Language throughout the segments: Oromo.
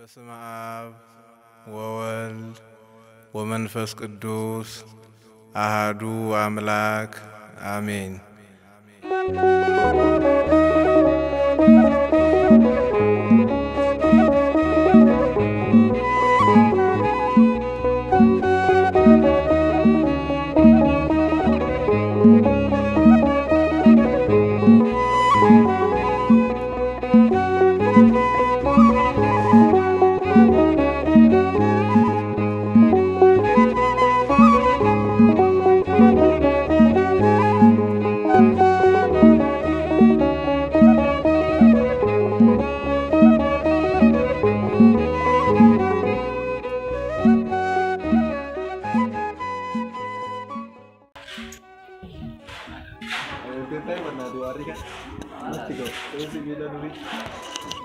በስመ አብ ወወልድ ወመንፈስ ቅዱስ አሃዱ አምላክ አሜን።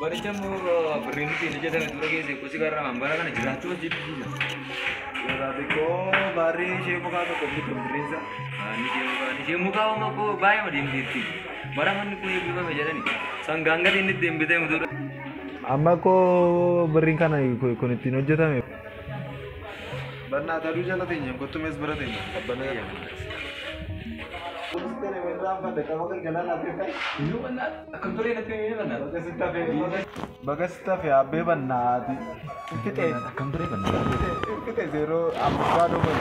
Baricha immoo birriin nuti hojjetame dura geesse gosi garraa bara kana jiraachuu jibbisiisa. Xiqqoo baarrii ishee mukaa tokko bitu birriinsa. Ishee mukaa uumaa koo baay'ee deemteetti. Bara manni kun eebbifame jedhani sangaan gadi inni ittiin bitee mutuudha. Amma koo birriin kana kun ittiin hojjetame. Bannaa aduu jala teenya kottumees bira teenya qabbana jala. Baga sitti hafe abbee bannaati. Fixee. Akkam turee bannaa. Fixee zeeroo ammas baadoo moo'e.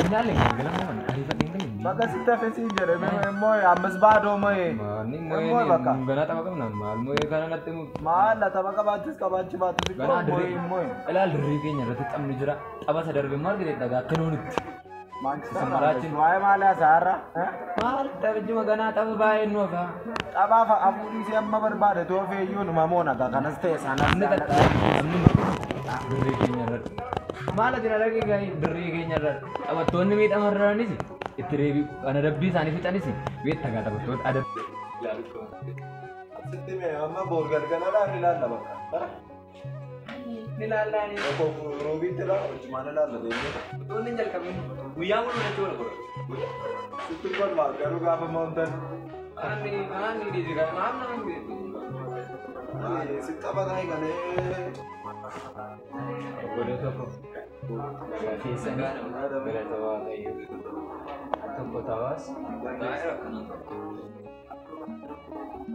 Minaalee galama mana ariifadhee hin galle. Baga sitti hafe siin jedhe immoo ammas baadoo moo'e. Moo'ee bakka. Ganaa tapha qabna maal moo'ee kana natti himu. Maal tapha qabaachis qabaachii baatus Ganaa moo'ee dirree. moo'e. Ilaal dirree keenya irratti taphni jira. Tapha isa darbe maal gadi dhagaa akka nuunitti. Manchester waa'ee maalii haasa'arra? Maal taphijjuma ganaa tapha baay'ee nu hafa. Taphaaf hafuudhii isii amma barbaade too feeyyuu numa moona kanas ta'e sanas. Namni namni dirree keenya irratti. Maal ati na dhagee gaa'ee dirree keenya irratti. Taphattoonni miidhamarraanis itti reebi kana dabbii isaanii fixanis beektaa gaa taphattoota adabbii. Sitti mee amma boor galgaladhaan ilaalla bakka. Ni laallaani. Tokko roobiitti ilaalla hojjumaan ilaalla deemnee. Taphattoonni hin jalqabin guyyaa mul'u jechuudha godha. Sitti kolmaa garuu gaafa moontan. Maanni maanni dhiisi gaa maal nama hin beektu. Sitti taphataa eegalee. Obboleessa tokko keessan galata Waaqayyoo. Tokko tawaas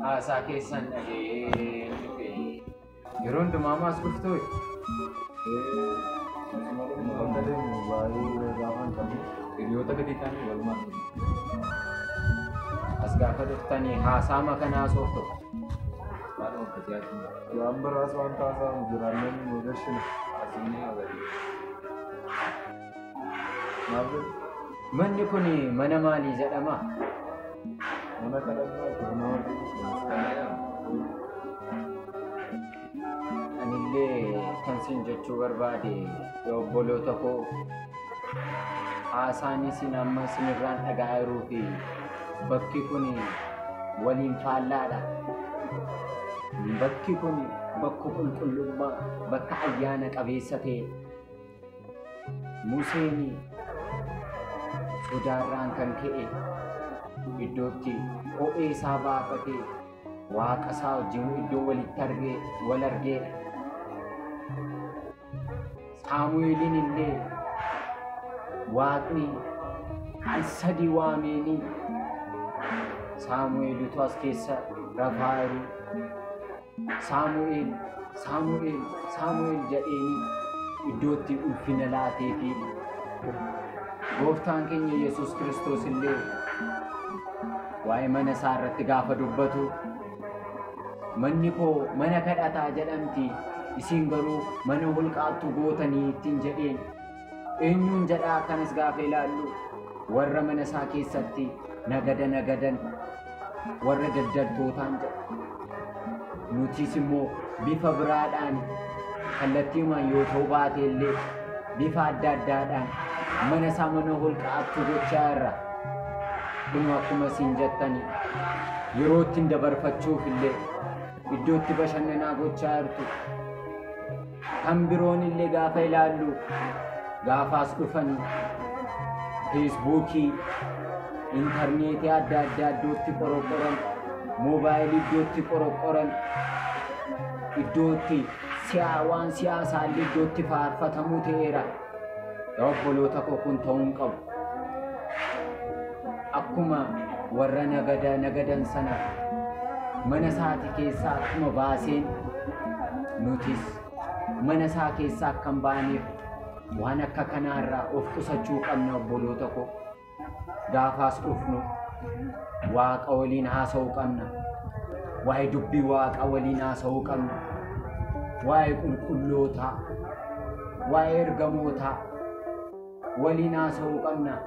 haasaa keessan dhaga'ee dhufe. Yeroo hundumaa maas dhuftoo? Wanta deemu baay'ee gaafa hin qabne. Hiriyoota gadi ta'anii walumaan dhufu. As gaafa dhuftanii haasaa makanaa sooftu. Maaluma akkasii haasofnu. Waan biraas waan taasifamu jiraannee nu gashina. Asiin agarra. Maal jedhu? Manni kun mana maalii jedhama? Mana kadhannaa mana waaqeffannaa. Anillee kan siin jechuu barbaade yaa obboloota koo haasaan isin amma isinirraan dhaga'aa jiruu fi bakki kun waliin faallaadha. Bakki kun bakka qulqullummaa, bakka ayyaana qabeessa ta'e. Museen sodaarraan kan ka'e iddootti kophee isaa baafatee waaqa isaa wajjin iddoo walitti argee wal argeedha. Saamu'eelin illee waaqni al sadi waameenii Saamu'eelitu as keessa rafaa jiru. Saamu'eel, Saamu'eel, Saamu'eel jedheenii iddootti ulfina laateefi gooftaan keenya Yesuus Kiristoos illee waa'ee mana isaa irratti gaafa dubbatu manni koo mana kadhataa jedhamti isin garuu mana holqaattu gootanii ittiin jedheen eenyuun jedhaa kanas gaafa ilaallu warra mana isaa keessatti nagada nagadan warra daldaltootaan jedha. Nutis immoo bifa biraadhaan kallattiimaan yoo ta'u baate illee bifa adda addaadhaan mana isaa mana holqaattu gochaa irra. Kun akkuma isin jettani yeroo ittiin dabarfachuuf illee iddoo itti bashannanaa gochaa jirtu. Kan biroon illee gaafa ilaallu gaafaas dhufanii feesbuukii, intarneetii adda addaa iddootti qoroqoran, moobaayilii iddootti qoroqoran, iddootti Waan siyaasaa illee iddootti faarfatamuu ta'eera. Yaa obboloota koo kun ta'uu hin qabu. Akkuma warra nagadan sana mana isaatii keessaa akkuma baaseen nutis mana isaa keessaa akka hin baaneef waan akka kanaarraa of qusachuu qabna obboloota koo. Gaafaas dhufnu waaqa waliin haasa'uu qabna. Waa'ee dubbii waaqa waliin haasa'uu qabna. Waa'ee qulqullootaa, waa'ee ergamootaa waliin haasa'uu qabna.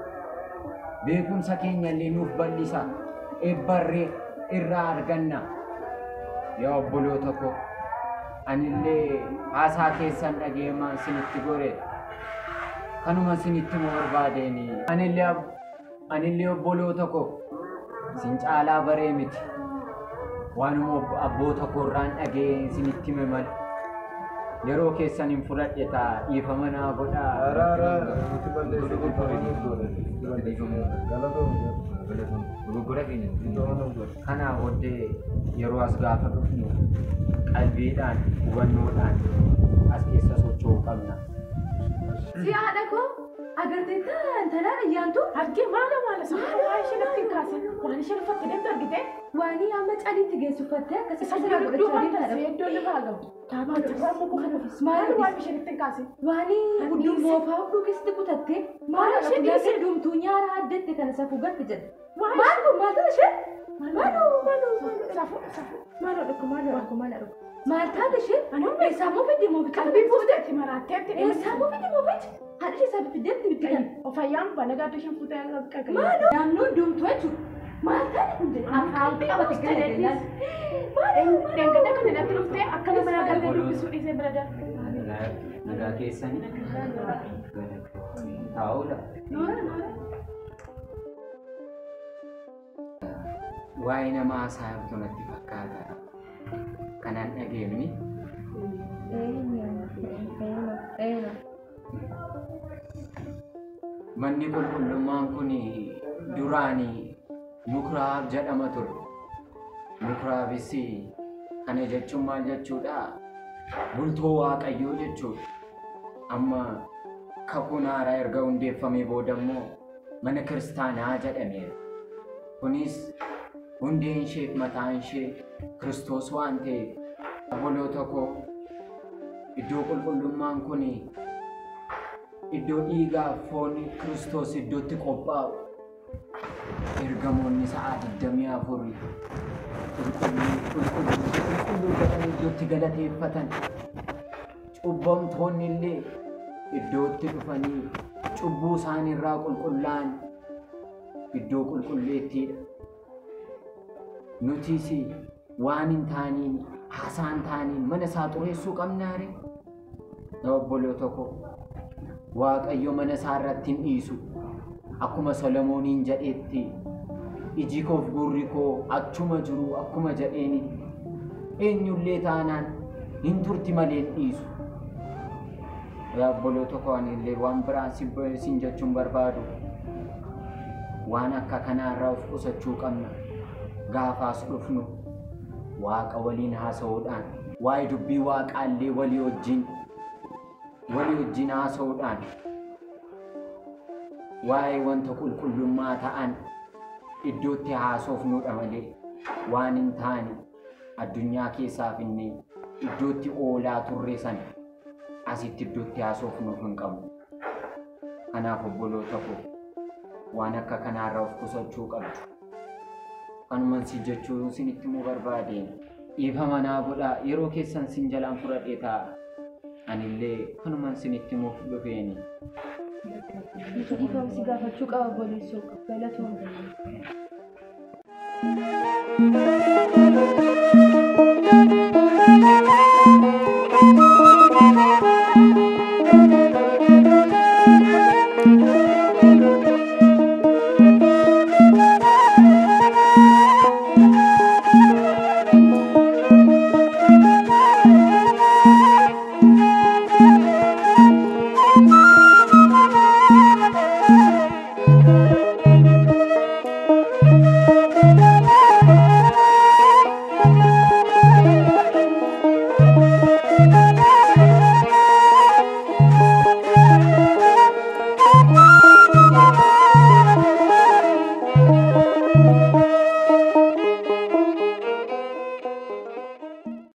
Beekumsa keenya illee nuuf bal'isa. Eebbarree irraa arganna. Yaa obboloota koo, anillee haasaa keessan dhageemaan sinitti gore. Kanuma sinitti himuu barbaadeen. Anillee obboloota koo sin caalaa baree miti. Waanuma abboota koorraan dhagee sinitti hime malee. Yeroo keessan hin fudhadhe ta'a dhiifama naa godhaa. Ara nuti balleessine dhiifama nuuf godhe. Galatoomii. Dogoggora keenya. Dhiifama nuuf godhe. Kanaa booddee yeroo as gaafa dhufnu qalbiidhaan hubannoodhaan as keessa socho'uu qabna. Si haadha koo agarteetta intalaan ayyaantu Argee maala maala sababa waa isheen ittiin kaasan waan isheen uffatte deemtu argite. Waanii amma caliitti geessu uffattee akkasii Isa sirraa godhachaa duubaan deemta. taasise iddoo lafaa gahu. Taabaa jirraa muka kana Maal waan isheen ittiin kaasan. Waanii hudduu moofaa hudduu keessatti kutattee Maal isheen dhiise? Dumtuu nyaara addatti kana safuu gatti jedhe. Waa Maal kun maal taate isheen? Maaloo maaloo Safuu safuu maaloo dhukku maaloo dhukku maaloo dhukku. Maal taate isheen? Eessaa moo fidde mooficha? Qalbii buuteetti maraatteetti. Eessaa moo fidde mooficha? Haadha ishee isaa fiddeetti bitti kan. Ofayyaan balagaa isheen fuutee akka Maaloo naannoon dumtuu jechuudha. Maal taate kun jedhe? Afaan qabate gara gallaan. Dengada kana natti dhuftee akka nama nagaa dubbisuu dhiisee bira darbe. Nagaa keessanii taa'uudha. Noora noora. Waa'ee nama haasa'aa natti fakkaata. Kanaan dhageemni. Manni qulqullummaan kun duraan Mukuraab jedhama ture. Mukuraabis kana jechuun maal jechuudha? Bultoo Waaqayyoo jechuudha. Amma kakuun haaraa erga hundeeffamee booda immoo mana kiristaanaa jedhameera. Kunis hundeen ishee fi mataan ishee Kiristoos waan ta'eef obboloota koo iddoo qulqullummaan kun iddoo dhiigaaf foon Kiristoos iddootti qophaa'u ergamoonni sa'a 24 qulqulluu qulqulluu qulqulluu jedhanii iddootti galateeffatan cubbamtoonni illee iddootti dhufanii cubbuu isaaniirraa qulqullaa'an iddoo qulqulleettiidha. Nutis waan hin taaniin haasaa hin taaniin mana isaa xureessuu qabnaare. Yaa obboloota koo Waaqayyo mana isaa irratti hin dhiisu. Akkuma Solomooniin jedhetti iji koof gurri koo achuma jiru akkuma jedheeni eenyullee taanaan hin turti malee hin dhiisu. Yaa obboloota koo ani illee waan biraan sin jechuun barbaadu waan akka kanaarraa of qusachuu qabna. Gaafaas dhufnu waaqa waliin haasa'uudhaan waa'ee dubbii waaqaallee walii wajjin haasa'uudhaan waa'ee wanta qulqullummaa ta'an iddootti haasofnuudha malee waan hin taane addunyaa keessaaf inni iddootti oolaa turre sana asitti iddootti haasofnuuf hin qabnu. Kanaaf obboloota koo waan akka kanaarraa of qusachuu qabdu. Kanuman si jechuu sinitti himuu barbaadeen dhiifama naa godhaa yeroo keessan sin jalaan fudhadhee taa'a. Anillee kanuman sinitti himuuf dhufeeni. Nuti dhiifama si gaafachuu qaba obboleessoo galatoomna.